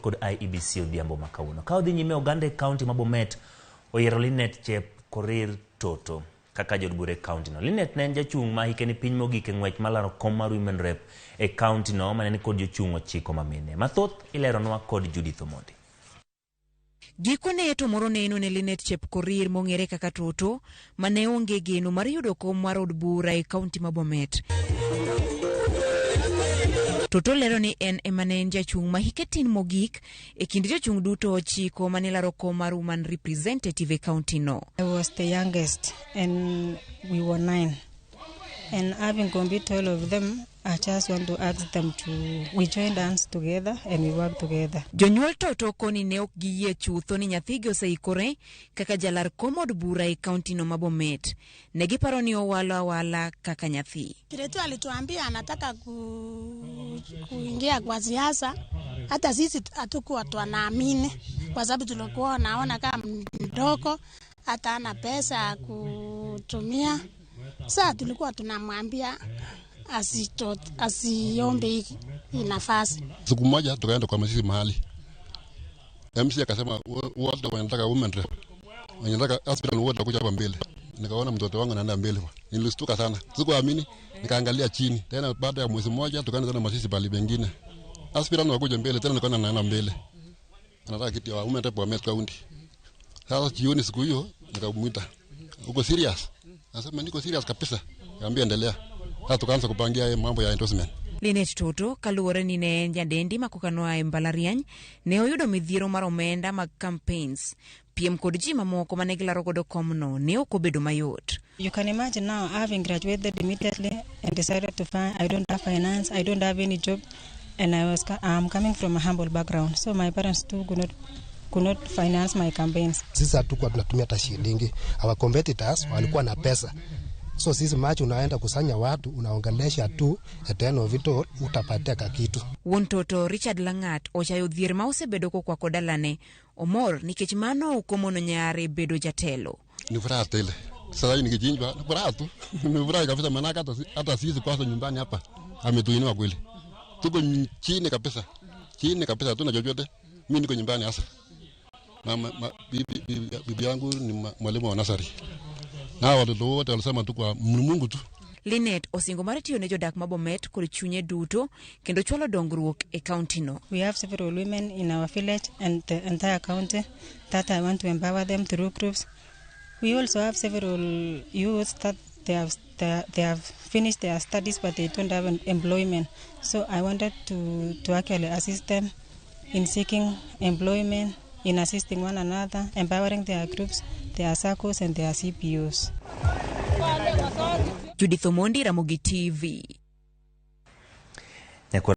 Kod IEBC odhiambo ma kawuono. Ka odhi nyime, oganda e kaunti ma Bomet oyiero Linet Chepkorir Toto kaka jaod bura e kaunti no. Linet ne en jachung' ma hike ni piny mogik e ng'wech malaro kom mar Women Rep e kaunti no mane ni kod jochung' 9 ma mine. Mathoth ileronwa kod Judith Omondi. Gikone to moro neno ne Linet Chepkorir mong'ere kaka Toto ma ne onge geno mar yudo kom mar od bura e kaunti ma Bomet. Toto lero ni en ema ne en jachung' ma hike tin mogik e kind jochung' duto 9 mane laro kom mar woman representative e kaunti no. I was the youngest and we were 9. And having competed all of them, I just want to ask them to, we joined hands together and we work together. Jonyuol Toto koni ne ok giyie chutho ni nyathigi oseikore kaka jalar kom od bura e kaunti no ma Bomet. Ne giparo ni owalo awala kaka nyathi. Kile tu alituambia anataka kuingia kwa siasa, hata sisi hatukuwa tunaamini kwa sababu tulikuwa naona kama mdogo, hata ana pesa ya kutumia. Sasa tulikuwa tunamwambia asiombe hii nafasi. Siku moja tukaenda kwa masisi mahali. MC akasema wote wanataka women rep. Wanataka aspirant wote kuja hapa mbele. Nikaona mtoto wangu anaenda mbele. Nilistuka sana. Sikuamini, nikaangalia chini. Tena baada ya mwezi mmoja tukaenda tena masisi pale pengine. Aspirant wakuja mbele tena nikaona anaenda mbele. Anataka kiti ya women rep wa Bomet County. Sasa jioni siku hiyo nikamuita. Uko serious? Anasema niko serious kabisa. Nikamwambia endelea. Sasa tukaanza kupangia yeye mambo ya endorsement. Linet Toto kaluwore ni ne en jadendi ma koka noa e mbalariany ne oyudo midhiero mar omenda mag campaigns. Piem kod ji mamoko mane gilaro godo komno ne ok obedo mayot. You can imagine now having graduated immediately and decided to find, I don't have finance, I don't have any job, and I'm coming from a humble background, so my parents too could not finance my campaigns. Sisi hatukuwa tunatumia hata shilingi. Our competitors walikuwa na pesa. So sisi macho unaenda kusanya watu, unaongelesha tu, at the end of it all, utapatia kakitu. Wuon Toto Richard Langat ochayo dhier ma osebedo kokwako dalane. Omor nikech mano ok omono nyare bedo jatelo. Ni furaha tele. Sasa hii nikichinjwa, ni furaha tu. Ni furaha kabisa, maana hata sisi kwanza nyumbani hapa ametuinua kweli. Tuko chini kabisa. Chini kabisa, hatuna chochote. Mimi niko nyumbani hasa. Bibi yangu ni mwalimu wa nasari. Na watoto wote walisema tu kwa Mungu tu. Linet osingo mar tiyo ne jodak ma Bomet kod chunye duto kendo chwalo dongruok e kaunti no. We have several women in our village and the entire county that I want to empower them through groups. We also have several youths that they have finished their studies but they don't have an employment. So I wanted to actually assist them in seeking employment, in assisting one another, empowering their groups, their SACCOs and their CPOs. Judith Omondi, Ramogi TV. Nyakwa